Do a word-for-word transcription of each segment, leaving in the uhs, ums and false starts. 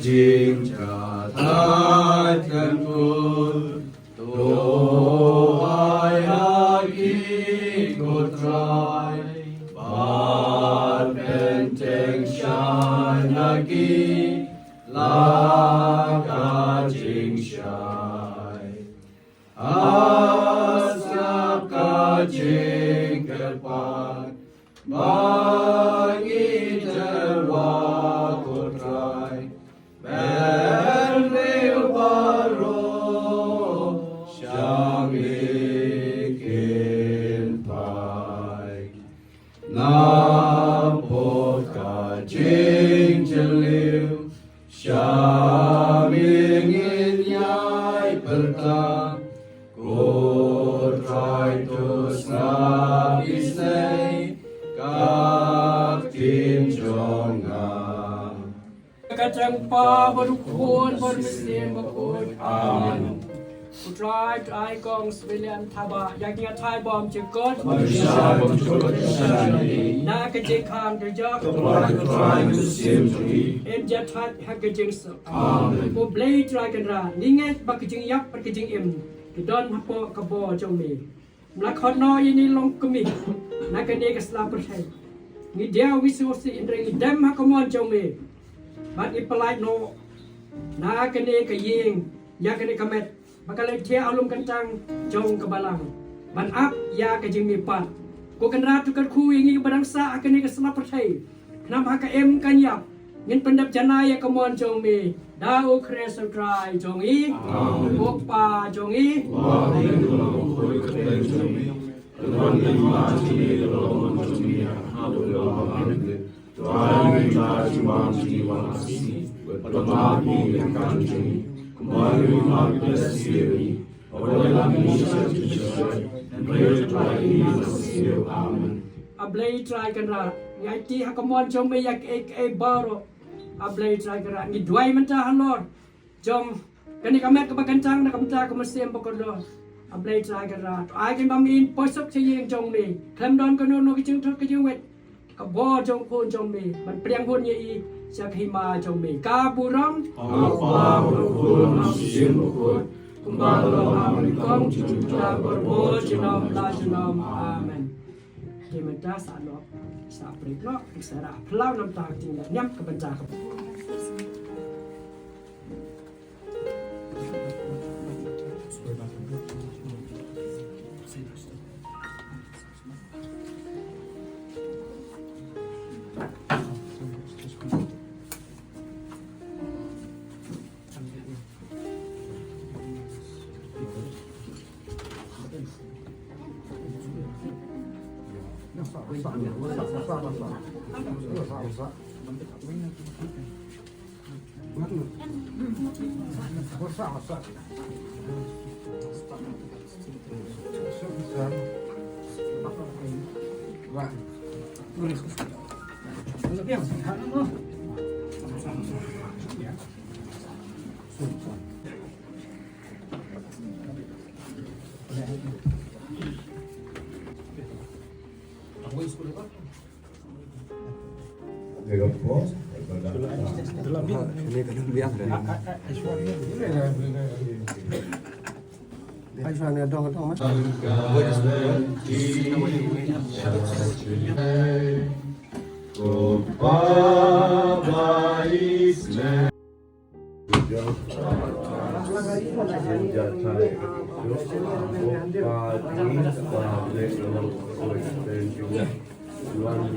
Jingjathait kan kut, to ai ha ki ko Trai, bad pyntheng shai na ki la ka jingshai. Ha sngap ka jingkyrpad, ma ngi te wa ko Trai, men me baroh sha me kin phai. Napoh ka jingjylliew, sha me ngin ïai pyrta, ko Trai to sngap isynei ka ktien jong nga. Ka kyrteng u Kpa bad u Khun bad u Mynsiem Bakhuid. Amen. U Trai to ai kong sbelian thaba ïa ki nga thai bom jingkut. Na ka jingkhang ka jok. Em jathait ha ka jingsuk. Amen. U Blei Trai Kynrad, ngi ngeit ba ka jingïap bad ka jingim ki don hapoh ka bor jong me. Mla khot noh ïa ngi long kmie na kane ka sla pyrthei. Ngi diaw ngi sngewsih, hynrei ngi dem ha ka mon jong me. Bad ngi pyllait noh na kane ka ïing ïa kane ka met ba ka la thiah ha lum kyntang jong ka balang ban ap ïa ka jingmihpat. Ko Kynrad to kyrkhu ïa ngi ba dang sah ha kane ka sla pyrthei. Khnang ha ka im ka ïap ngin pyndep janai ïa ka mon jong me da u Khrist u Trai jong ngi. Amen. U Kpa jong ngi. Amen. A Blei Trai Kynrad, ngi aiti ha ka mon jong me ïa kiei kiei baroh. A Blei Trai Kynrad, ngi duwai mynta halor jong kane ka met kaba kyntang na ka bynta ka Mynsiem Bakhuid. A Blei Trai Kynrad, to ai kin bam in poi suk sha ïing jong me. Khlem don kano kano ka jingthut ka jingwit, ka bor jong u Khun jong me ban pdiang hun ïa i sha ka hima jong me. Ka burom. Ka Kpa, ka Khun, ka Mynsiem Bakhuid. Kumba ka long ha kaba nyngkong, junom junom, bad bor junom la junom. Amen. Te mynta sa noh, sa break noh, sa rah phyllaw namar ka jingniam ka bynta ka.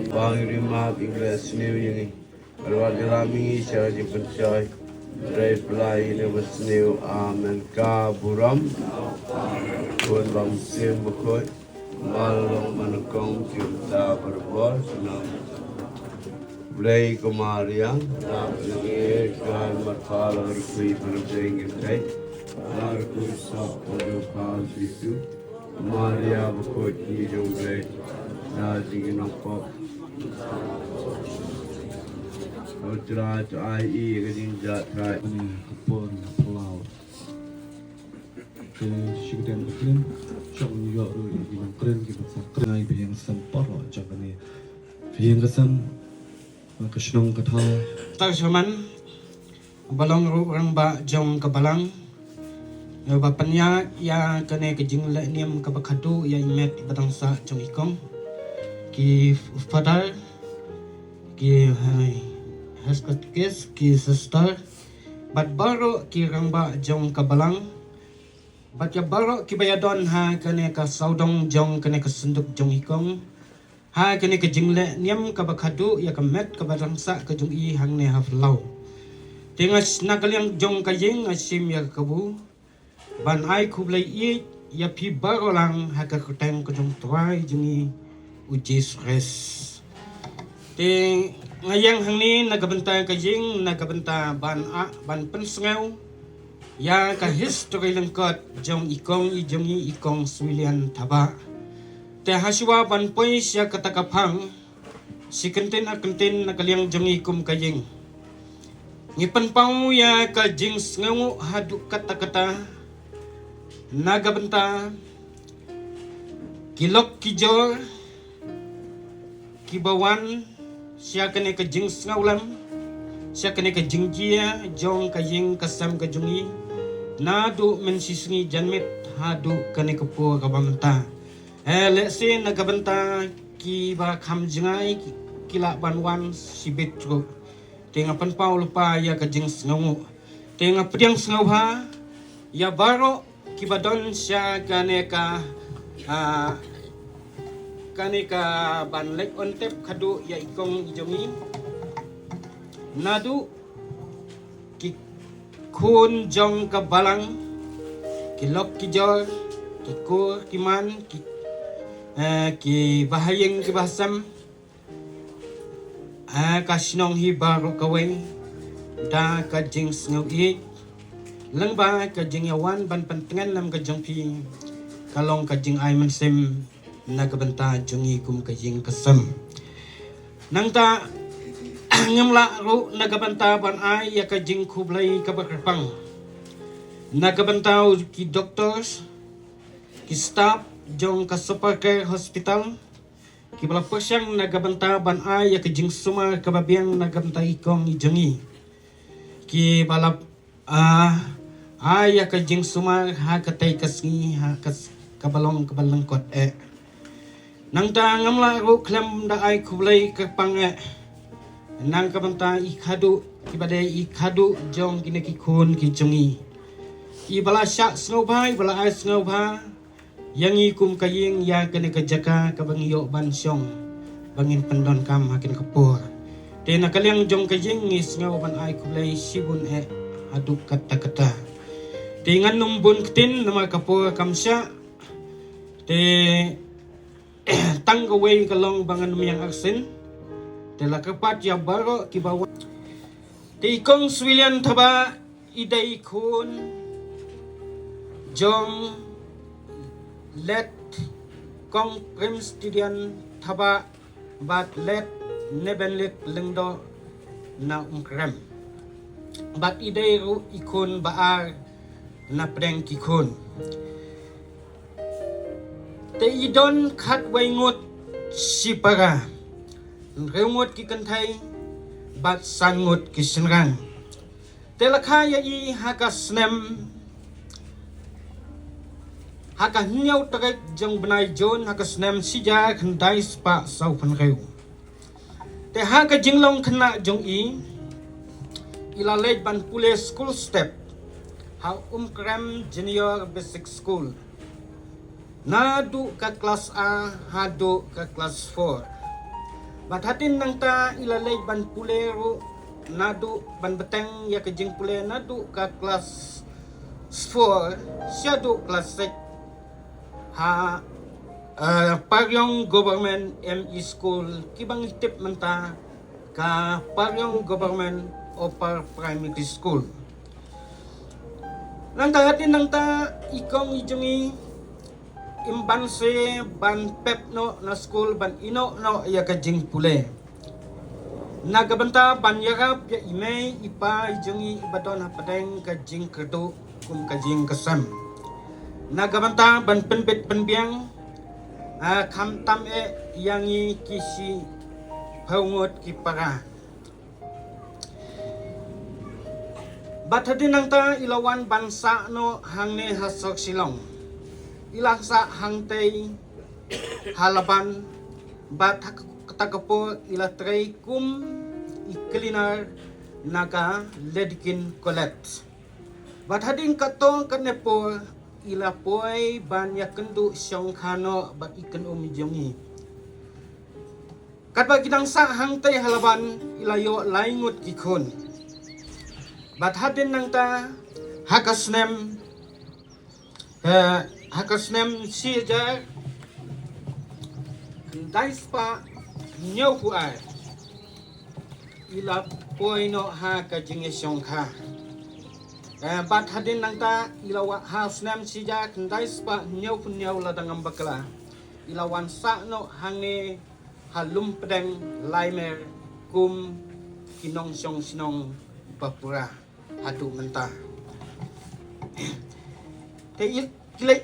Ba ngi rim map ïa ngi, sniew ïa ngi. Bad wat ïalam ïa ngi sha ka jingpynshoi, hynrei pynlait ïa ngi na ka bad sniew. Amen. Ka burom. Khun bad Mynsiem Bakhuid. Kumba la long mynnyngkong, mynta bad barabor. Junom. Blei ko Maria, lap ïa ngi kiba marpa, la ka rukui ba ngi bteng kynthei, la ka rukui sop ka jong ka Jisu. Maria bakhuid, kñi jong U Blei, da jong ngi ki nongpop. Haba Trai to ai ïa ka jingjahthait. Kane ka por nga phyllaw. Te shu kdem ka ktien, shong ïoh ruh ïa ki nongkren kiba sa kren ïa ka ïing ka sem por jong kane ka ïing ka sem, ka shnong ka thaw. Tang shaman. Ba long ruh rangbah jong ka balang, ba pynïaid ïa kane ka jingleh niam kaba khadduh ïa i met i ba dang sah jong i kong. Ki father, ki, eh, head katekist, ki sister, bad baroh ki rangbah jong ka balang, bad ïa baroh kiba ïadon ha kane ka sawdong jong kane ka synduk jong i kong, ha kane ka jingleh niam kaba khadduh ïa ka met kaba dang sah ka jong i hangne ha Phallaw. Te nga s-, na ka liang jong ka ïing nga shim ïa ka kabu ban ai khublei ïa phi baroh lang ha ka kyrteng ka jong u Trai jong i u Jisu Khrist. Te nga ïeng hangne na ka bynta ka ïing, na ka bynta ban, ah, ban pynsngew ïa ka history lyngkot jong i kong i jong i, i kong Swilian Thabah. Te hashwa ban poi sha kata ka phang, shi kyntien ar kyntien na ka liang jong i kum ka ïing, ngi pynpaw ïa ka jingsngewnguh haduh katta katta na ka bynta ki lok ki jor kiba wan sha kane ka jingsngewlem, sha kane ka jingjia jong ka ïing ka sem ka jong i, naduh mynshisngi janmiet haduh kane ka por kaba mynta. Eh, lehse na ka bynta kiba kham jngai ki, ki lah ban wan shibit ruh. Te nga pynpaw lypa ïa ka jingsngewnguh. Te nga pdiang sngewbha ïa baroh kiba don sha kane ka, ah, kane ka ban leit on tep khadduh ïa i kong i jong i. Naduh ki khun jong ka balang, ki lok ki jor, ki kur ki man, ki, eh, ki bahaïing ki bahasem, ah, ka shnong hi baroh kawei, da ka jingsngew ïeit lyngba ka jingïawan ban pyntngen nam ka jong phi, ka long ka jingai mynsiem na ka bynta jong i kum ka ïing ka sem. Nangta ngam lah ruh na ka bynta ban ai ïa ka jingkhublei kaba kyrpang na ka bynta u ki doctors, ki staff jong ka Super Care Hospital, kiba la pyrshang na ka bynta ban ai ïa ka jingsumar kaba biang na ka bynta i kong i jong i, kiba la, ah, ai ïa ka jingsumar ha katei ka sngi, ha ka s-, kaba long kaba lyngkot eh. Nangta ngam lah ruh khlem da ai khublei kyrpang eh na ka bynta i khadduh, kiba dei i khadduh jong kine ki khun ki jong i, iba la shah sngewbha, iba la ai sngewbha ïa ngi kum ka ïing ïa kane ka jaka kaba ngi ïoh ban shong ba ngin pyndonkam ha kane ka por. Te na ka liang jong ka ïing ngi sngew ban ai khublei shibun eh haduh katta katta. Te ngan ym bun ktien namar ka por kam shah. Te tang kawei ka long ba ngan ym ïeng arsien. Te la kyrpad ïa baroh kiba wan. Te i kong Swilian Thabah i dei i khun jong late kong Prem Stidian Thabah bad late Nebenlik Lyngdoh na Umkrem. Bad i dei ruh i khun ba ar na pdeng ki khun. Te i don khatwei ngut shipara, hynriew ngut ki kynthei bad san ngut ki shynrang. Te la kha ïa i ha ka snem, ha ka hynñiew tarik jong bnai Jun ha ka snem shi hajar khyndai spah saw phew hynriew. Te ha ka jinglong khynnah jong i, i la leit ban pule skul step ha Umkrem Junior Basic School, naduh ka klas A haduh ka klas four. Bad hadien nangta i la leit ban pule ruh, naduh ban bteng ïa ka jingpule naduh ka klas four shaduh klas six ha, eh, Pariong Government M E School, kiba ngi tip mynta ka Pariong Government Upper Primary School. Nangta hadien nangta i kong i jong i im banse ban pep noh na skul ban ïehnoh noh ïa ka jingpule, na ka bynta ban ïarap ïa i mei i pa i jong i ba don hapdeng ka jingkyrduh kum ka jingkasem, na ka bynta ban pynbit pynbiang, ah, khamtam eh ïa ngi ki shiphew ngut ki para. Bad hadien nangta i la wan ban sah noh hangne ha sor Shillong. I la sah hangtei ha Laban, bad ha kata ka por i la trei kum i cleaner na ka Ledkin College. Bad hadien katto katne por i la poi ban ïakynduh shongkha noh bad i kynum jong i. Katba ki dang sah hangtei ha Laban, i la ïoh lai ngut ki khun. Bad hadien nangta ha ka snem, eh, ha ka snem shi hajar khyndai spah hynñiewphew ar i la poi noh ha ka jingïashongkha. Eh, bad hadien nangta i la wan ha snem shi hajar khyndai spah hynñiewphew hynñiew, lada ngam bakla, i la wan sah noh hangne ha Lumpdeng Laimer kum ki nongshong shnong ba pura haduh mynta. Te i, ki leh,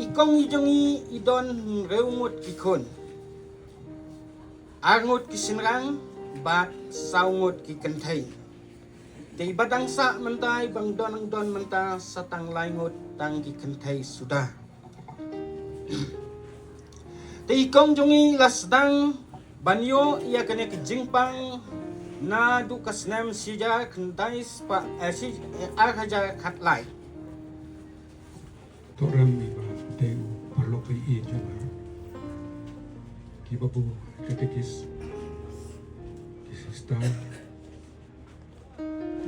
i kong i jong i i don hynriew ngut ki khun, ar ngut ki shynrang bad saw ngut ki kynthei. Te i ba dang sah mynta, i ba dang don mynta sa tang lai ngut tang ki kynthei suda. Te i kong jong i la sdang ban ïoh ïa kane ka jingpang naduh ka snem shi hajar khyndai spah, eh, shi, eh, ar hajar khatlai. To rem i ba dei u paralok ba ïeit jong nga, ki babu katekis, ki sister,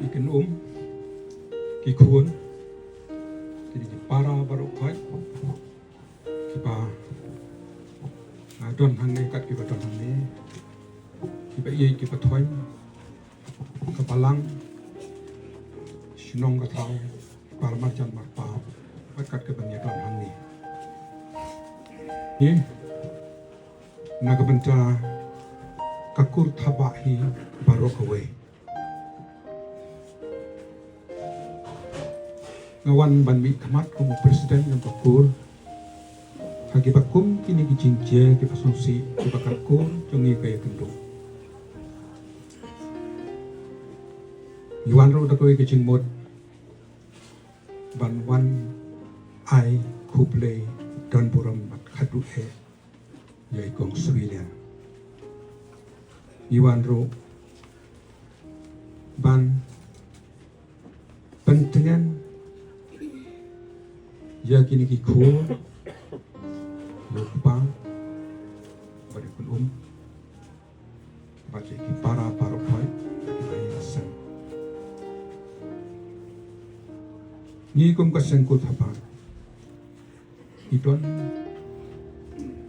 i kynum, ki khun, ki dei ki para baroh khoit kiba, ah, don hangne, kat kiba don hangne, kiba ïeit kiba thoiñ, ka balang, shnong ka thaw, para marjan marpa, bad kat kiba ngi don hangne. Hi na ka bynta ka kur Thabah hi baroh kawei. Nga wan ban mih khmat kum u president jong ka kur ha kiba kum kine ki jingjia kiba sngewsih kiba ka kur jong ngi ka ïakynduh. Ngi wan ruh da kawei ka jingmut ban wan ai khublei don burom bad khatduh eh ïa i kong Sri Liang. Ngi wan ruh ban pyntngen ïa kine ki khun, ïa u kpa bad ïa u kynum bad ïa ki para baroh khoit, ïa ki ba ïaseng. Ngi kum ka seng kur Thabah, ngi don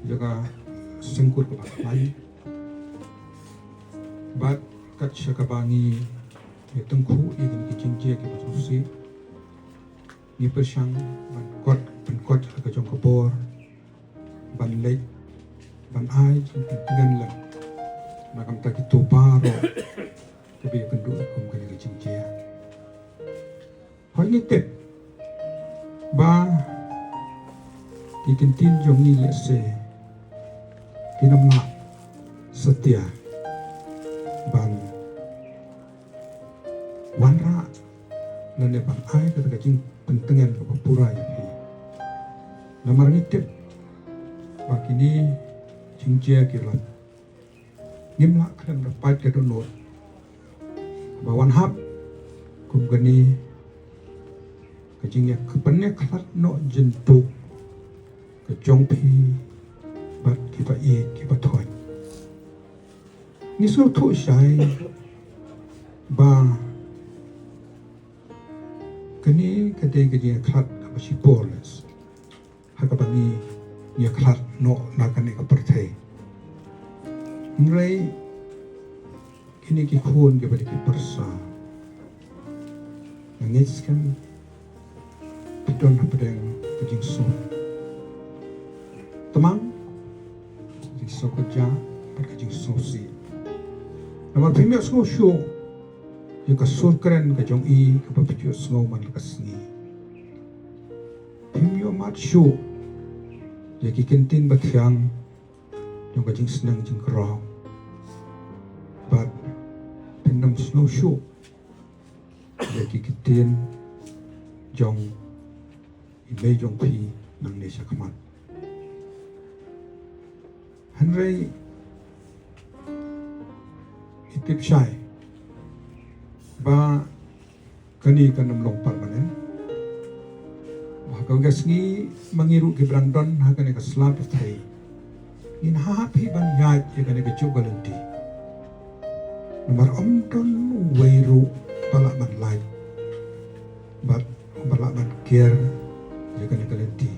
ïa ka seng kur kaba khlaiñ. Bad kat sha kaba ngi ïatyngkhuh ïa kine ki jingjia kiba sngewsih, ngi pyrshang ban kot, pynkot ha ka jong ka bor ban leit ban ai jingpyntngen lem na ka bynta kito baroh kiba ïakynduh kum kane ka jingjia. Hooid, ngi tip ba ki ktien jong ngi lehse kin ym lah satia ban wanrah lane ban ai kata ka jingpyntngen kaba pura ïa phi. Namar ngi tip ba kine jingjia ki la ngim lah khlem da pait ka dohnud. Ba wan hap kum kane ka jingïa ka pynïakhlad noh jingduk ka jong phi bad kiba ïeit kiba thoiñ. Ngi sngewthuh shai ba kane ka dei ka jingïakhlad kaba shipor leh ha kaba ngi ïakhlad noh na kane ka pyrthei. Hynrei kine ki khun kiba dei ki pyrsa, nga ngeit skhem phi don hapdeng ka jingsngewtmang, ka jingsngewkajia bad ka jingsngewsih. Namar phim ïohsngew shuh ïa ka sur kren ka jong i kaba phi ju sngew man la ka sngi. Phim ïohmad shuh ïa ki ktien bathiang jong ka jingsneng jingkraw. Bad phin ym sngew shuh ïa ïa ki ktien jong i mei jong phi nangne shakhmat. Hynrei i tip shai ba kane kan ym long permanent. Ba ha ka sngi ma ngi ruh ki brang don ha kane ka slap thei, ngin hap hi ban ïaid ïa kane ka juk ka lynti. Namar ym don uwei ruh ba lah ban lait bad ba lah ban kiar ïa kane ka lynti.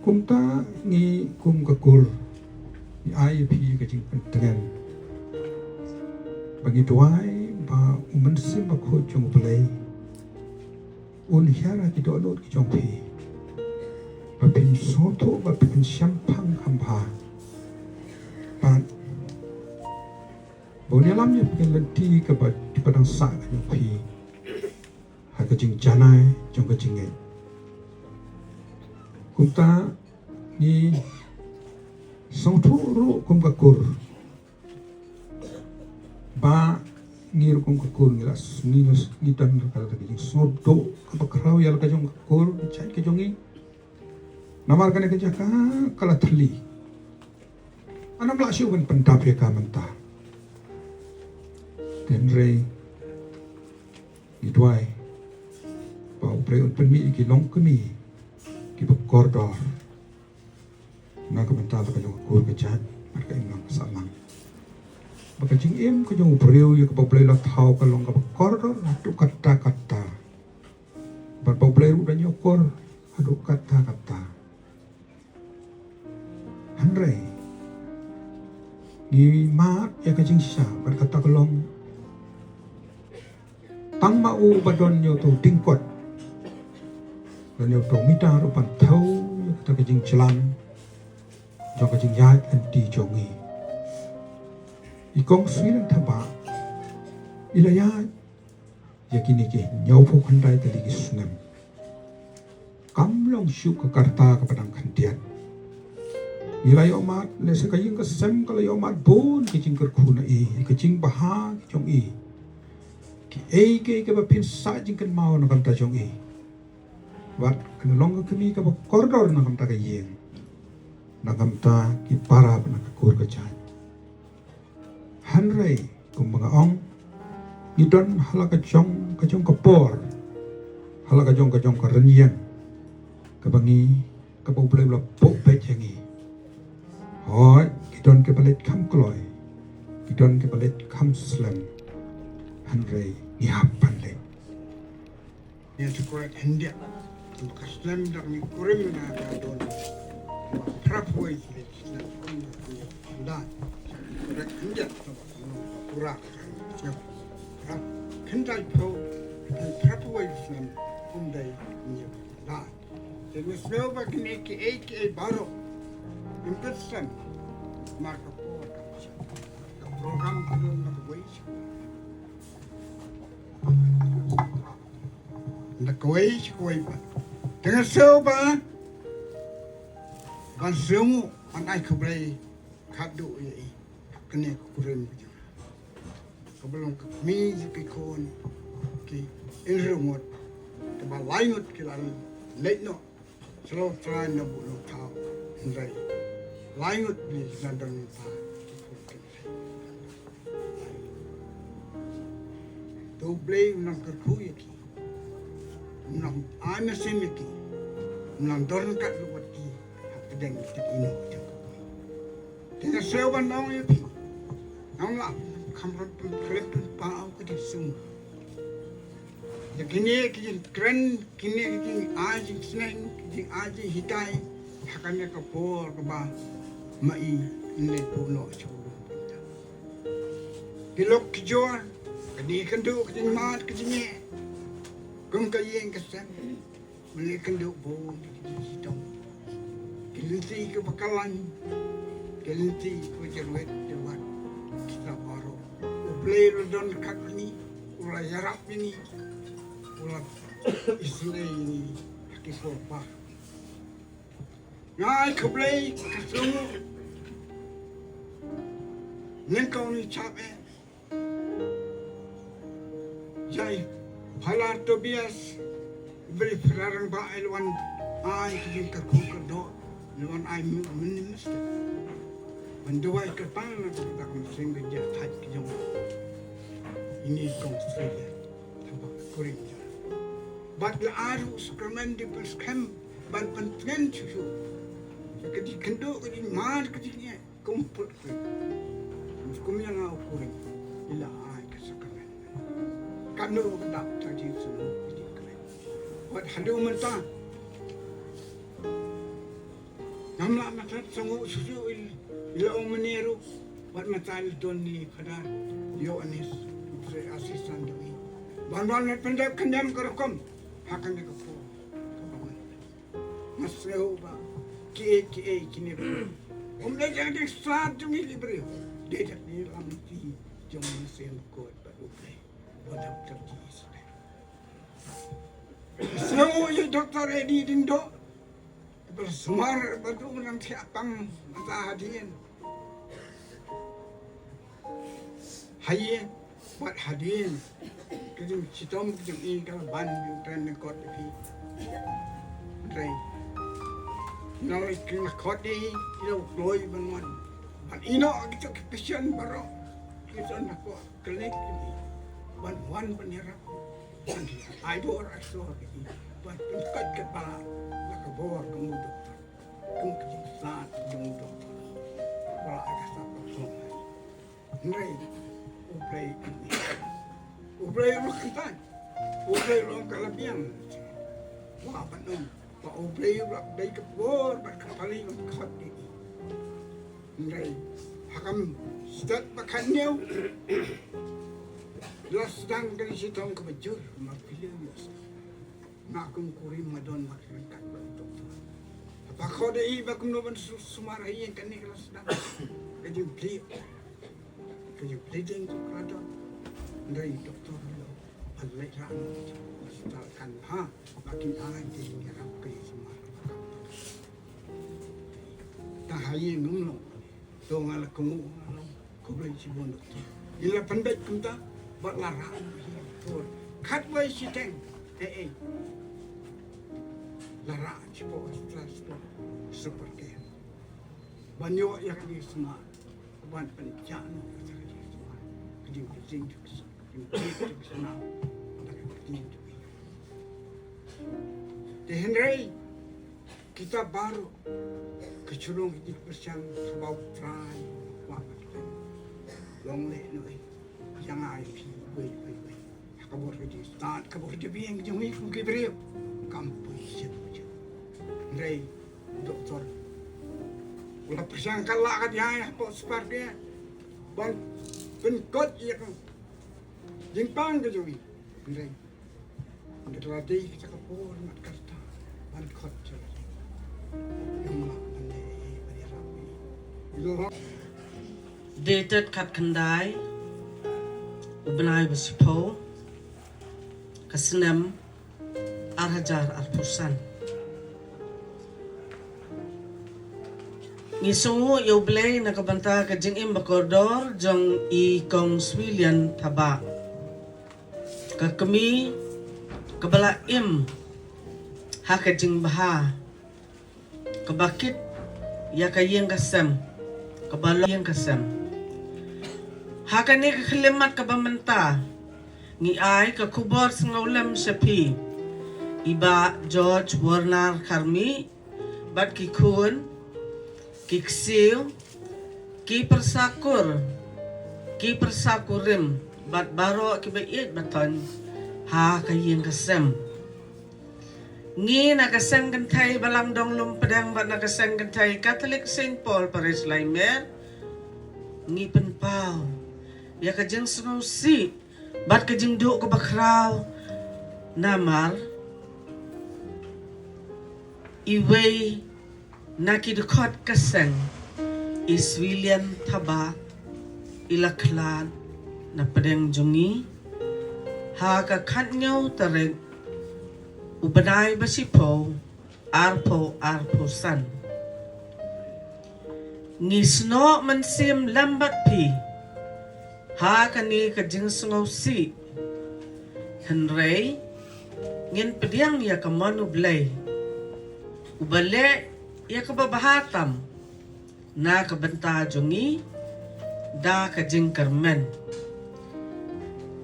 Kumta ngi kum ka kur ngi ai ïa phi ka jingpyntngen ba ngi duwai ba U Mynsiem Bakhuid jong U Blei un hiar ha ki dohnud ki jong phi, ba phin sngewthuh, ba phin shemphang kham bha, bad ba un ïalam ïa phi ka lynti kaba, kaba dang sah ka jong phi ha ka jingjanai jong ka jingngeit. Kumta ngi sngewthuh ruh kum ka kur ba ngi ruh kum ka kur ngi la s-, ngi, ngi don ka, ka jingsngewthuh kaba khraw ïa la ka jong ka kur ka jait ka jong ngi. Namar kane ka jaka ka la thylli. Ngan ym lah shuh ban pyndap ïa ka mynta. Hynrei ngi duwai ba U Blei un pynmih ïa ki longkmie kiba kordor na ka bynta la ka jong ka kur ka jait bad ka imlang ka sahlang. Ba ka jingim ka jong u briew ïa kaba U Blei la thaw ka long kaba kordor haduh katta katta. Bad ba U Blei ruh un da ñiewkor haduh katta katta. Hynrei ngi mad ïa ka jingshisha bad kata ka long tang ma u ba don ñiewto dingkot, don ñiewto mita ruh ban thew ïa kata ka jingjlan jong ka jingïaid lynti jong ngi. I Kong Sweetlight Thabah i la ïaid ïa kine ki hynñiewphew khyndai tylli ki snem. Kam long shuh ka karta kaba dang khyndiat. Ngi la ïohmad, lehse ka ïing ka sem ka la ïohmad bun ki jingkyrkhu na i, ka jingbha jong i. Kiei kiei kiba phin sah jingkynmaw na ka bynta jong i. Wat kan long ka kmie kaba kordor na ka bynta ka ïing, na ka bynta ki para bad na ka kur ka jait. Hynrei kumba nga ong, ngi don ha la ka jong ka jong ka por, ha la ka jong ka jong ka rynïeng kaba ngi, kaba U Blei u la buh beit ïa ngi. Hooid, ki don kiba leit kham kloi, ki don kiba leit kham slem. Hynrei ngi hap ban leit. Ngi shu kren khyndiat. Ka slem da ngi kurim na ka don. Prap wei slem kum da. Kren khyndiat. Pura. Prap khyndiat pho. Prap wei slem kum dei ngi da. Te ngi sngew ba kine kiei kiei baroh. Ngi pynslem. Mar ka por. Ka program ka don na ka wei. Da kawei sha kawei pat. Te nga sngew ba ban sngewnguh ban ai khublei khadduh ïa i. Kane ka kurim ka jong nga kaba long ka kmie jong ki khun ki hynriew ngut, kaba lai ngut ki la leit noh sha la u trai na buh nongthaw, hynrei lai ngut ki la don mynta. To U Blei un nang kyrkhu ïa ki, un nang ai mynsiem ïa ki, un nang don ryngkat bad ki ha pdeng ka jingim jong ki. Te nga sngew ban ong ïa phi, nang lah kham rat pynpaw ka jingsngew. Ïa kine ki jingkren, kine ki jingai jingsneng, ki jingai jinghikai ha kane ka por kaba ma i leit buh noh sha u lum. Ki lok ki jor, ka dei ka duh ka jingmad ka jingeh. Kum ka ïing ka sem. Mane ka duh bun ki jingtong. Ki lynti kiba kyllain, ki lynti kiba jyrwet jyrwat. Kita baroh. U Blei u la don ryngkat bad ngi, u la ïarap ïa ngi, u la isleh ïa ngi ha ki por ba. Nga ai khublei ka sum. Nyngkong ngi chap eh. Phalar Tobias, bri phalar ba ai lwan ai ki jingkyrkhu kyrdoh, lwan ai minister. Ban duwai kyrpang na ka bynta ka mynsiem ka jingthait ka jong ine i kong Australia. Tang ba ka kurim jong. Bad la ai ruh sakramen dei ban skhem, ban pyntngen shuh shuh. Ka jingkynduh, ka jingmad, ka jingeh. Kum put put. Kum ïa nga u kurim. I la ai ka sakramen. Katno ka dap ta jingsngew ka jingkmen. Wat haduh mynta. Ngam lah ban tat sngew shuh shuh, i la ong mynne ruh. Wat mynta i la don ine i Phadar Ïoannis, u assistant jong i. Ban wan ban pyndep kyndem ka rukom. Ha kane ka por. Kaba wan. Nga sngew ba kiei kiei kine ba, ym dei jong ka jingstad jong ngi ki briew. Dei da ka lynti jong U Mynsiem Bakhuid bad U Blei. Ba dap da ki sdang. Sngew ïa i Doktor Eddie Diengdoh ba la sumar ba dei u nongthiah pang mynta hadien. Ha ïing bad hadien, ka jingshitom ka jong i ka la ban, ïa u tren lyngkot ïa phi. Hynrei nalor ka jingkhot ïa i, i la kloi ban wan, ban ïehnoh ïa kito ki patient baroh, kito na ka klinik ïa i, ban wan ban ïarap, ban ai bor ai sor ïa i, ban pynkhuid ka bor, na ka bor ka jong u doktor. Kum ka jingstad ka jong u doktor. Ba la ai ka stad ka jong. Hynrei U Blei, U Blei u la kyntait. U Blei u la ong ka la biang. Wa ban ong ba U Blei u la dei ka bor bad ka pali ban khot ïa i. Hynrei ha ka step ba khathynñiew la sdang ka jingshitom kaba jur, ma phi la ïohsngew. Nga kum kurim nga don marryngkat bad u doktor. Haba khot ïa i ba kumno ban su-, sumar ha ïing, kane ka la sdang ka jingplie, ka jingplie ding jong ka la don. Hynrei u doktor u la ong ban leit rah noh, hospital kan bha, ba kin ai ka jingïarap ka jingsumar. Tang ha ïing ngam long. To nga la kohnguh, nga la kohnguh, khublei shibun doktor. I la pynbeit kumta bad la rah noh hi doktor. Khatwei shiteng. Eh, eh. La rah shapoh, shapoh Super Care. Ban ïoh ïa ka jingsumar. Ban pynjah noh ïa ka jingsumar. Ka jingpynsing jong ka, ka jingpynsing jong ka. Te hynrei kita baroh ki shnong ki jingpyrshang, haba U Trai u kwah ba kita long lehnohei ïa nga ïa phi, wei wei wei. Ha ka bor ka jingstad, ka bor ka jingbiang jong ngi kum ki briew, kam poi shuh shuh. Hynrei u doktor u la pyrshang katba lah ka jai hapoh Super Care ban pynkut ïa ka jingpang ka jong ngi. Hynrei Ngi la dei kita ka por mat kata ban khot jong ngi. Ïa ma ban leh ban ïarap ngi. Dated khatkhyndai u bnai ba shiphew ka snem ar hajar arphew san. Ngi sngewnguh ïa U Blei na ka bynta ka jingim ba kordor jong i Kong Swilian Thabah. Ka kmie kaba la im ha ka jingbha, kaba kit ïa ka ïing ka sem, kaba long ïing ka sem. Ha kane ka khyllipmat kaba mynta, ngi ai ka khubor sngewlem sha phi, i Bah George Warner Kharmih, bad ki khun, ki ksiew, ki pyrsa kur, ki pyrsa kurim, bad baroh kiba ïeit ba thoiñ ha ka ïing ka sem. Ngi na ka seng kynthei Balang Dong Lumpdeng bad na ka seng kynthei Catholic Saint Paul Parish Laimer, ngi pynpaw ïa ka jingsngewsih bad ka jingduh kaba khraw namar iwei na ki dkhot ka seng, i Swilian Thabah, i la khlad na pdeng jong ngi ha ka khathynñiew tarik u bnai ba shiphew, arphew arphew san. Ngi snoh mynsiem lem bad phi ha kane ka jingsngewsih. Hynrei ngin pdiang ïa ka mon U Blei, uba leh ïa kaba bha tam na ka bynta jong ngi da ka jingkyrmen.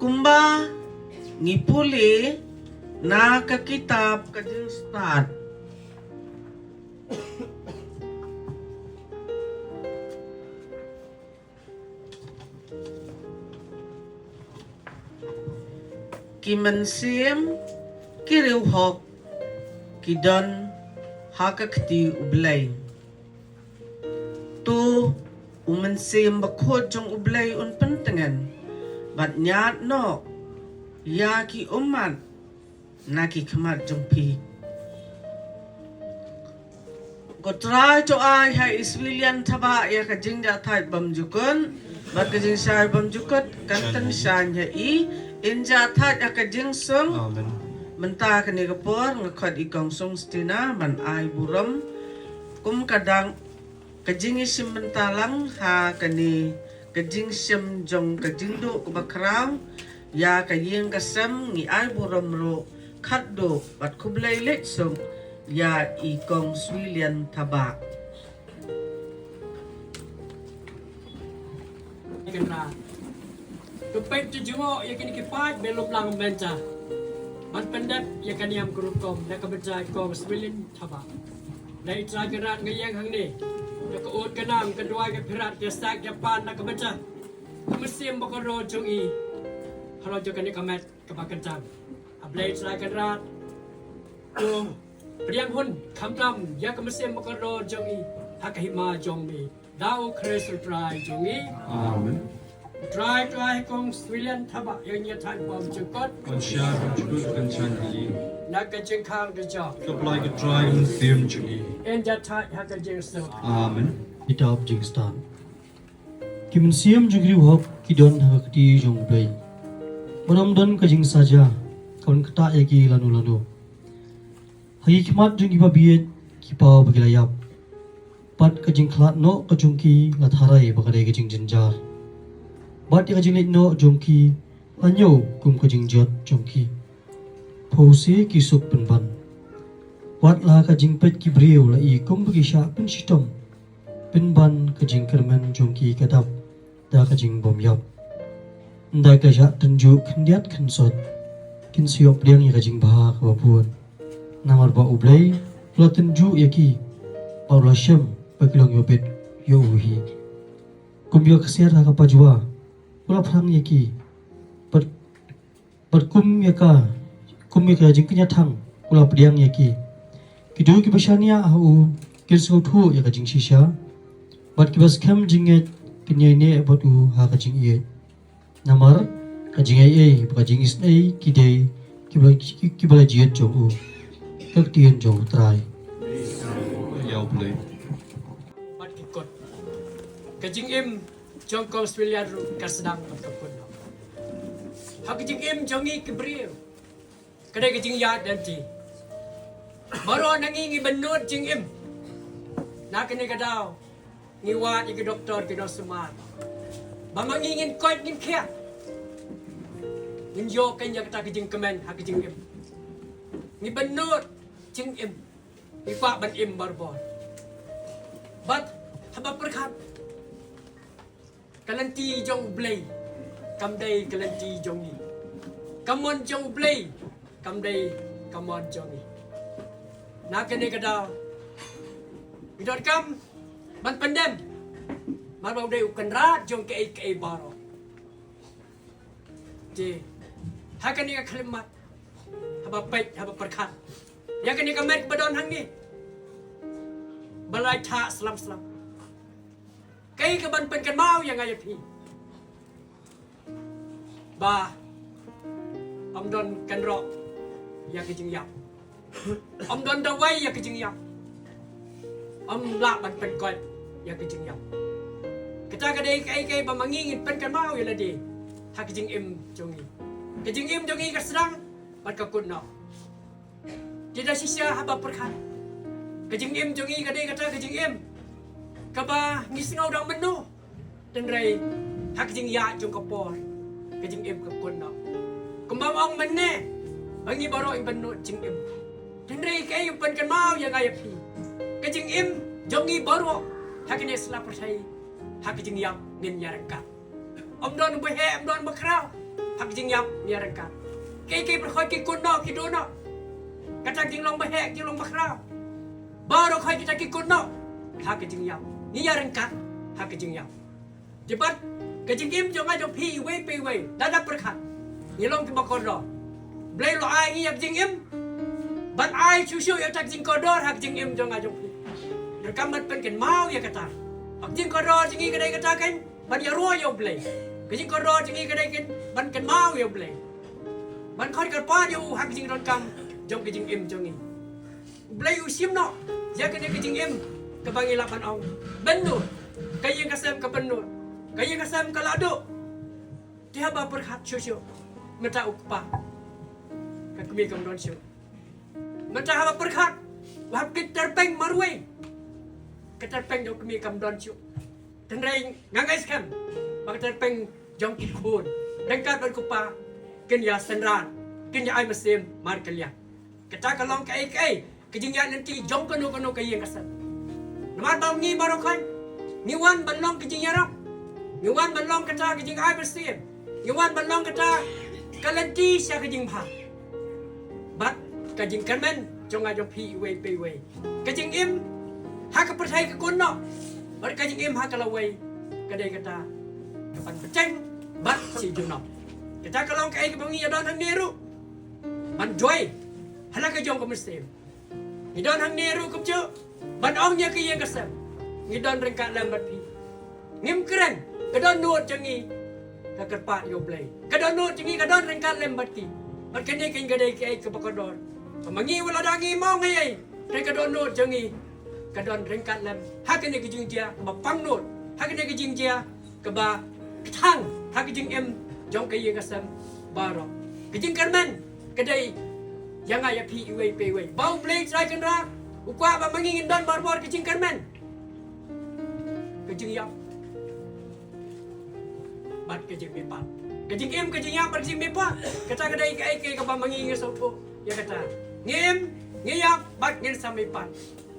Kumba ngi pule na ka kitab ka Jingstad, ki mynsiem ki riewhok ki don ha ka kti U Blei. To U Mynsiem Bakhuid jong U Blei un pyntngen bad ñiad noh ïa ki ummat na ki khmat jong phi. Ko Trai to ai ha i Swilian Thabah ïa ka jingjahthait bymjukut bad ka jingshai bymjukut, kan tynshai ha i. In jahthait ha ka jingsung. Amen. Mynta kane ka por nga khot i Kong Sungstina ban ai burom kum ka dang ka jingïashim bynta lang ha kane ka jingshim jong ka jingduh kaba khraw ïa ka ïing ka sem. Ngi ai burom ruh khatduh bad khublei leit suk ïa i Kong Swilian Thabah. Kynrad. To peit to jngoh ïa kine ki paid ba lum lang mynta ban pyndep ïa ka niam ka rukom na ka bynta i Kong Swilian Thabah. Dei Trai Kynrad, nga ïeng hangne da ka ud ka nam, ka duwai, ka phirat, ka ïasak ïapan na ka bynta ka mynsiem bakordor jong i halor jong kane ka met kaba kyntang. A Blei Trai Kynrad, to pdiang hun khamtam ïa ka mynsiem bakordor jong i ha ka hima jong me, da U Khrist U Trai jong ngi. Amen. Trai, Trai, Kong Swilian Thabah ïa ngi thait bymjukut. Kan shai bymjukut, kan shai ha i. Na ka jingkhang ka jong, ka pynlait ka Trai, ka mynsiem jong i. In jahthait ha ka jingsuk. Amen. Kitab Jingstad. Ki mynsiem jong ki riewhok ki don ha ka kti jong U Blei, bad ym don ka jingsaja kaban ktah ïa ki lano lano. Ha ki khmat jong ki babieit ki paw ba ki la ïap, bad ka jingkhlad noh ka jong ki la tharai ba ka dei ka jingjynjar, bad ïa ka jingleit noh jong ki la ñiew kum ka jingjot jong ki. Phewse ki suk pynban. Wat la ka jingpeit ki briew la i kum ba ki shah pynshitom, pynban ka jingkyrmen jong ki ka dap da ka jingbymïap. Ynda ki la shah tynjuh khyndiat khynsoit, kin sa ïoh pdiang ïa ka jingbha kaba bun. Namar ba U Blei u la tynjuh ïa ki, bad u la shem ba ki long ïohbit ïa u hi. Kum ïa ka ksiar ha ka pajua u la phrang ïa ki, bad bad kum ïa ka, kum ïa ka jingkynja thang u la pdiang ïa ki. Ki briew kiba shaniah ha u kin sngewthuh ïa ka jingshisha, bad kiba skhem jingngeit kin ïaineh bad u ha ka jingïeit. Namar ka jingaiei bad ka jingisynei ki dei kiba, ki, kiba la jied jong u. Ka ktien jong U Trai. Ïa U Blei. Bad ki kut. Ka jingim jong Kong Swilian ruh ka sdang bad ka kut noh. Ha ka jingim jong ngi ki briew, ka dei ka jingïaid lynti. Baroh na ngi ngi bynnud jingim. Na kane ka daw ngi wad ïa ki doktor ki nongsumat ba ma ngi ngin koit ngin khiah, ngin ïoh kein ïa kata ka jingkmen ha ka jingim. Ngi bynnud jingim. Ngi kwah ban im barabor. Bad haba pyrkhat, ka lynti jong U Blei kam dei ka lynti jong ngi. Ka mon jong U Blei kam dei ka mon jong ngi. Na kane ka daw ngi donkam ban pyndem, namar ba u dei u kynrad jong kaei kaei baroh. Te ha kane ka khyllipmat, haba peit, haba pyrkhat ïa kane ka met ba don hangne, ba la ïaid slem slem, kaei kaban pynkynmaw ïa nga ïa phi? Ba ym don kynroh ïa ka jingïap, ym don dawai ïa ka jingïap, ym lah ban pynkoit ïa ka jingïap. Kata ka dei kaei kaei ba ma ngi ngin pynkynmaw ïa lade ha ka jingim jong ngi. Ka jingim jong ngi ka sdang bad ka kut noh. Te da shisha haba pyrkhat, ka jingim jong ngi ka dei kata ka jingim kaba ngi sngew dang mynno. Hynrei ha ka jingïaid jong ka por, ka jingim ka kut noh. Kumba ong mynne, ba ngi baroh ngin pynnud jingim. Hynrei kaei u pynkynmaw ïa nga ïa phi, ka jingim jong ngi baroh ha kane ka sla pyrthei, ha ka jingïap ngin ïaryngkat. Ym don ba heh, ym don ba khraw, ha ka jingïap ngi ïaryngkat. Kaei kaei baroh ki kut noh, ki duh noh. Kata ka jinglong ba heh, jinglong ba khraw, baroh kita ki kut noh ha ka jingïap. Ngi ïaryngkat ha ka jingïap. Te bad ka jingim jong nga jong phi iwei pa iwei, lada pyrkhat ngi long kiba kordor, Blei u la ai ngi ïa ka jingim, ban ai shuh shuh ïa kata ka jingkordor ha ka jingim jong nga jong phi. Donkam ban pynkynmaw ïa kata. Ba ka jingkordor jong ngi ka dei kata kan, ban ïaroh ïa u Blei. Ka jingkordor jong ngi ka dei kan ban kynmaw ïa u Blei, ban khot kyrpad ïa u ha ka jingdonkam jong ka jingim jong ngi. U Blei u shim noh ïa kane ka jingim kaba ngi lah ban ong, pynnud. Ka ïing ka sem ka pynnud, ka ïing ka sem ka la duh. Te haba pyrkhat shuh shuh, mynta u kpa, ka kmie kam don shuh. Mynta haba pyrkhat, u hap kit tyrpeng marwei, ka tyrpeng jong u kmie kam don shuh. Hynrei nga ngeit skhem ba ka tyrpeng jong ki khun ryngkat bad u kpa kin ïa synran, kin ïa ai mynsiem markylliang. Kata ka long kaei kaei ka jingïaid lynti jong kano kano ka ïing ka sem. Namar ba ngi baroh kan ngi wan ban long ka jingïarap, ngi wan ban long kata ka jingai mynsiem, ngi wan ban long kata ka lynti sha ka jingbha. Bad ka jingkyrmen jong nga jong phi iwei pa iwei, ka jingim ha ka pyrthei ka kut noh, bad ka jingim ha ka lawei ka dei kata ka ban bteng bad shi junom. Kata ka long kaei kaba ngi ïa don hangne ruh, ban duwai ha la ka jong ka mynsiem. Ngi don hangne ruh kumjuh ban ong ïa ka ïing ka sem, ngi don ryngkat lem bad phi. Ngim kren, ka dohnud jong ngi ka kyrpad ïa u Blei. Ka dohnud jong ngi ka don ryngkat lem bad ki. Bad kane ka dei kaei kaba kordor. Ba ma ngi wat lada ngim ong ei ei, te ka dohnud jong ngi ka don ryngkat lem ha kane ka jingjia kaba pangnud, ha kane ka jingjia kaba kthang ha ka jingim jong ka ïing ka sem baroh. Ka jingkyrmen ka dei ïa nga ïa phi iwei pa iwei, ba u Blei Trai Kynrad u kwah ba ma ngi ngin don barabor ka jingkyrmen, ka jingïap bad ka jingmihpat. Ka jingim, ka jingïap bad ka jingmihpat, kata ka dei kaei kaei kaba ma ngi ngi sngewthuh ïa kata. Ngi im, ngi ïap bad ngin sa mihpat.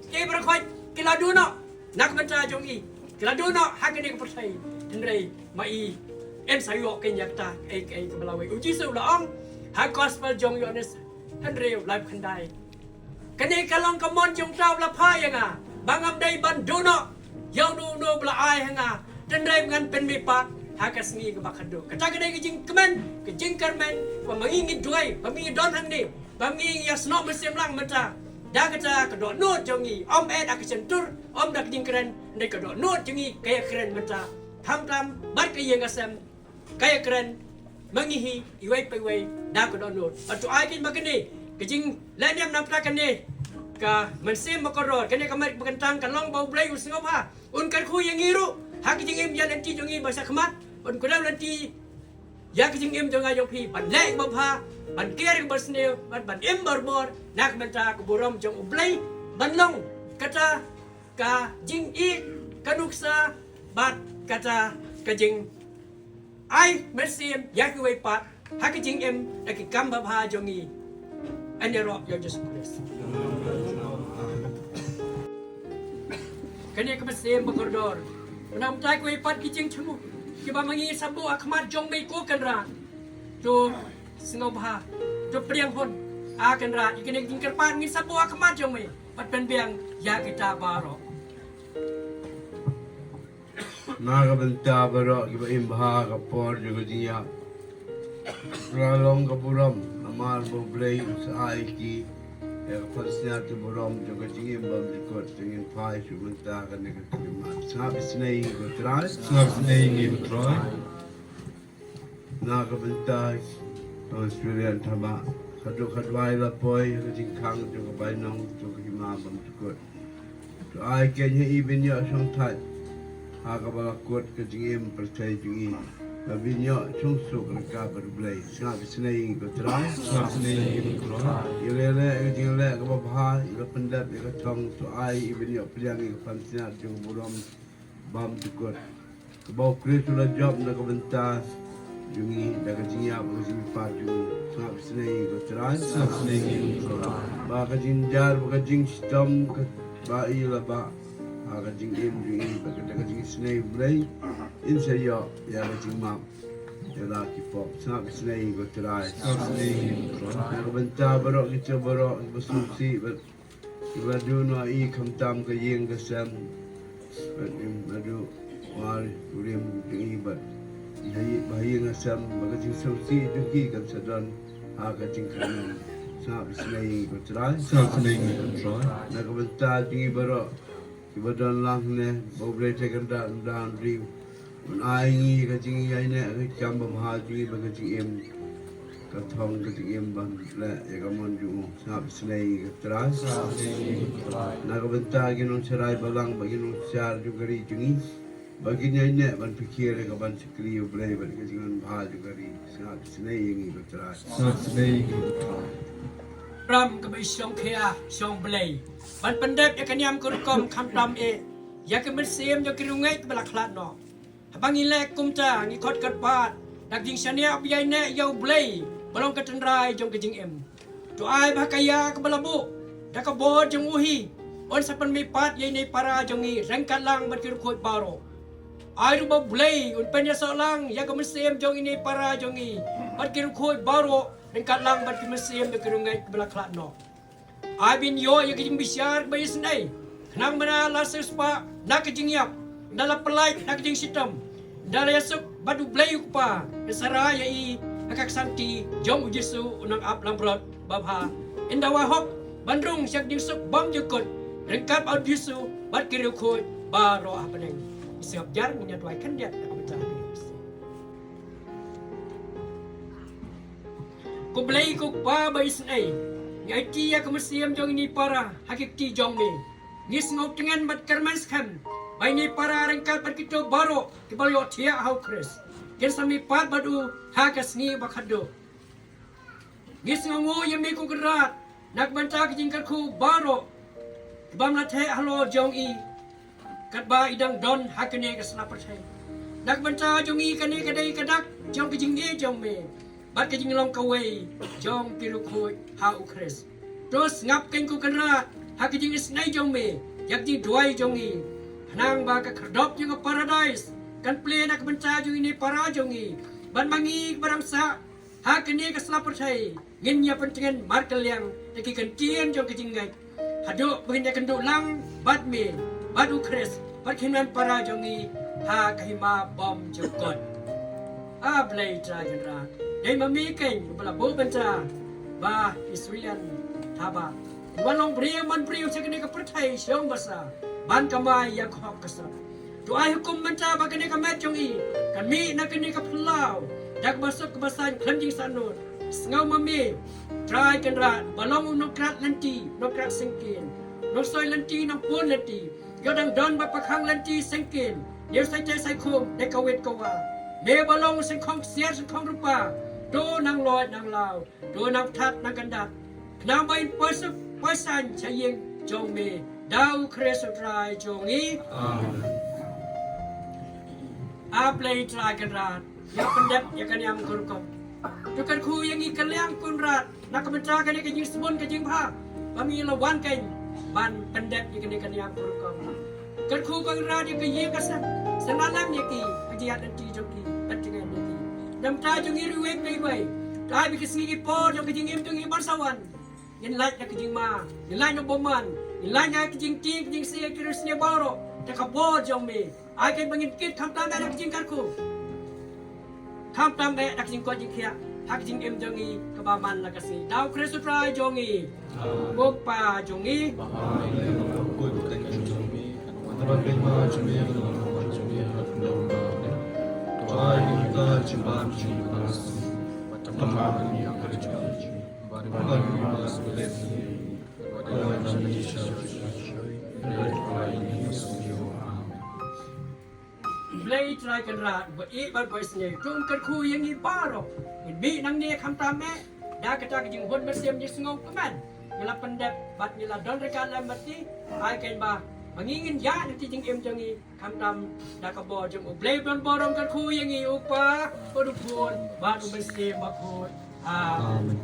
Ki baroh khoit ki la duh noh na ka bynta jong ngi, ki la duh noh ha kane ka pyrthei. Hynrei ma i, yn sa ïoh kein ïa kata kaei kaei kaba lawei. U Jisu u la ong ha gospel jong u Ïoannis hynriew, laiphew khyndai, kane ka long ka mon jong uta uba la phah ïa nga, ba ngam dei ban duh noh ïa uno uno uba la ai ha nga, hynrei ngan pynmihpat ha ka sngi kaba khatduh. Kata ka dei ka jingkmen, ka jingkyrmen ba ma ngi ngi duwai, ba ma ngi don hangne, ba ma ngi ngi ïasnoh mynsiem lang mynta. Da kata ka dohnud jong ngi, ym eh da ka shyntur, ym da ka jingkren, hynrei ka dohnud jong ngi ka ïakren mynta. Khamtam bad ka ïing ka sem ka ïakren ma ngi hi iwei pa iwei da ka dohnud. Bad to ai kein ba kane ka jinglehniam na ka bynta kane ka mynsiem bakordor, kane ka met ba kyntang ka long ba U Blei un sngewbha, un kyrkhu ïa ngi ruh ha ka jingim ïa lynti jong ngi ba sha khmat, un kdew lynti ïa ka jingim jong nga jong phi ban leh kaba bha, ban kiar kaba sniew, bad ban im barabor na ka bynta ka burom jong U Blei, ban long kata ka jingïeit, ka nuksa, bad kata ka jing ai mynsiem ïa kiwei pat ha ka jingim da ki kam babha jong ngi. Yn ïaroh ïa U Jisu Khrist. Kane ka mynsiem bakordor, mynta kiwei pat ki jingthmu kiba ma ngi sa buh ha khmat jong me ko Kynrad, to sngewbha, to pdiang hun, A Kynrad, ïa kine ki jingkyrpad ngi sa buh ha khmat jong me, bad pynbiang ïa kita baroh. Na ka bynta baroh kiba im bha ha ka por jong ka jingïap, ka la long ka burom namar ba U Blei u sa ai ki ïa ka pansngiat ka burom jong ka jingim bymjukut. Te ngin phai sha ka bynta kane ka khyllipmat. Sngap isynei ïa ngi ko Trai. Sngap isynei ïa ngi ko Trai. Na ka bynta ka Australia, tang ba ka duk ka duwai la poi ha ka jingkhang jong ka bainong jong ka hima bymjukut. To ai kein ha i ban ïoh shongthait ha kaba la kut ka jingim pyrthei jong i, ba ban ïoh shongsuk ryngkat bad U Blei. Sngap isynei ïa ngi ko Trai. Sngap isynei ïa ngi ko Trai. Ïa leh leh ka jingleh kaba bha, ïa la pyndep ïa ka thong, to ai i ban ïoh pdiang ïa ka pansngiat jong ka burom bymjukut kaba U Khrist u la jop na ka bynta jong ngi da ka jingïap bad ka jingmihpat jong ngi. Sngap isynei ïa ngi ko Trai. Sngap isynei ïa ngi ko Trai. Ba ka jingjar bad ka jingshitom kaba i la bah ha ka jingim jong ngi bad ka, da ka jingisynei U Blei, yn sa ïoh ïa ka jingmap ïa la ki pop. Sngap isynei ïa ngi ko Trai. Sngap isynei ïa ngi ko Trai. Na ka bynta baroh kita baroh kiba sngewsih bad kiba duh noh ïa i khamtam ka ïing ka sem. Bad kiba duh war u rim jong i bad ha ïing ha sem ba ka jingsngewsih jong ki kan sa don ha ka jingkyrmen. Sngap isynei ïa ngi ko Trai. Sngap isynei ïa ngi ko Trai. Na ka bynta jong ngi baroh kiba don lang ne ba U Blei te kan da da ri un ai ngi ka jingïaineh ka kam ba bha jong ngi ba ka jingim ka thong ka jingim ban leh ïa ka mon jong u. Sngap isynei ïa ngi ko Trai. Sngap isynei ïa ngi ko Trai. Na ka bynta ki nongsharai balang bad ki nongshar jong ka ri jong ngi ba kin ïaineh ban pyrkhat ïa ka ban shakri U Blei bad ka jinglong bha jong ka ri. Sngap isynei ïa ngi ko Trai. Sngap isynei ïa ngi ko Trai. Ram kaba i shongkhia shong Blei ban pyndep ïa ka niam ka rukom khamtam eh ïa ka mynsiem jong ki riewngeit kaba la khlad noh. Haba ngi leh kumta ngi khot kyrpad da ka jingshaniah ba ïaineh ïa U Blei ba long ka tynrai jong ka jingim. To ai ba ha ka ïa kaba la buh da ka bor jong u hi un sa pynmihpat ïa ine i para jong ngi ryngkat lang bad ki riewkhuid baroh. Ai ruh ba U Blei un pynïasoh lang ïa ka mynsiem jong ine i para jong ngi bad ki riewkhuid baroh ryngkat lang bad ki mynsiem jong ki riewngeit kaba la khlad noh. Ai ba ngin ïoh ïa ka jingbishar kaba isynei khnang ba ynda la siewspah na ka jingïap, ynda la pyllait na ka jingshitom, ynda la ïasuk bad U Blei U Kpa, ngin sa rah ïa i ha ka ksanti jong U Jisu U Nongap Langbrot babha. Ynda wahok ban rung sha ka jingsuk bymjukut ryngkat bad U Jisu bad ki riewkhuid baroh ha bneng. Ngi sngap jar, ngin ïa duwai khyndiat da ka bynta U Jisu. Ko Blei ko Kpa ba isynei, ngi aiti ïa ka mynsiem jong ine i para ha ki kti jong me. Ngi sngewtngen bad kyrmen skhem ba ine i para ryngkat bad kito baroh kiba la ïohthiah ha U Khrist kin sa mihpat bad u ha ka sngi ba khatduh. Ngi sngewnguh ïa me ko Kynrad na ka bynta ka jingkyrkhu baroh kaba me la theh halor jong i katba i dang don ha kane ka sla pyrthei. Na ka bynta jong i kane ka dei ka dak jong ka jingïeit jong me bad ka jinglong kawei jong ki riewkhuid ha U Khrist. To sngap kein ko Kynrad ha ka jingisynei jong me ïa ka jingduwai jong i, khnang ba ka khyrdop jong ka paradais kan plie na ka bynta jong ine i para jong i, bad ma ngi kiba dang sah ha kane ka sla pyrthei ngin ïa pyntngen markylliang da ki kyntien jong ka jingngeit haduh ba ngin ïakynduh lang bad me, bad U Khrist, bad ki hynmen para jong ngi ha ka hima bymjukut. A Blei Trai Kynrad, dei ma me kein uba la buh bynta ba ki Suilan Thabah kin wan long briew man briew sha kane ka pyrthei shong basa ban kamai ïa ka hok ka sot. To ai hukum mynta ba kane ka met jong i kan mih na kane ka phyllaw da kaba suk kaba saiñ khlem jingsahnud. Sngew ma me Trai Kynrad ba long u nongkrat lynti, nongkrat syngkien, nongsoi lynti, nongpun lynti. Ïoh dang don ba pakhang lynti syngkien, ïoh sai teh sai khum da kawei kawei. Me ba long syngkhong ksiar syngkhong rupa, to nang loit nang law, to nang that nang kyndat, khnang ba in poi suk poi saiñ sha ïing jong me, da U Khrist U Trai jong ngi. Amen. A Blei Trai Kynrad, ïa pyndep ïa ka niam ka rukom. To kyrkhu ïa ngi ka liang Kynrad na ka bynta kane ka jingsbun ka jingbha ba me la wan kein ban pyndep ïa kane ka niam ka rukom. Kyrkhu ko Kynrad ïa ka ïing ka sem, sa na lem ïa ki ha ka jingïaid lynti jong ki, ban tngen ïa ki. Namar ta jong ngi ruh iwei pa iwei, to ai ba ki sngi ki por jong ka jingim jong ngi ban sa wan ngin lait na ka jingma, ngin lait na bymman, ngin lait na ka jingtieng ka jingsniew, ki riewsniew baroh da ka bor jong me. Ai kein ba ngin kit khamtam eh da ka jingkyrkhu, khamtam eh da ka jingkoit jingkhiah ha ka jingim jong ngi kaba man la ka sngi, da U Khrist U Trai jong ngi. Amen. Ko Kpa jong ngi. Blei Trai Kynrad ba ïeit bad ba isynei, to kyrkhu ïa ngi baroh ngin mih nangne khamtam eh da kata ka jinghun mynsiem jingsngew kmen. Ngi la pyndep bad ngi la don ryngkat lem bad ki. Ai kein ba Ma ngi ngin ïaid ha ka jingim jong ngi khamtam da ka bor jong U Blei ban burom kyrkhu ïa ngi, U Kpa, bad U Khun bad U Mynsiem Bakhuid. Amen.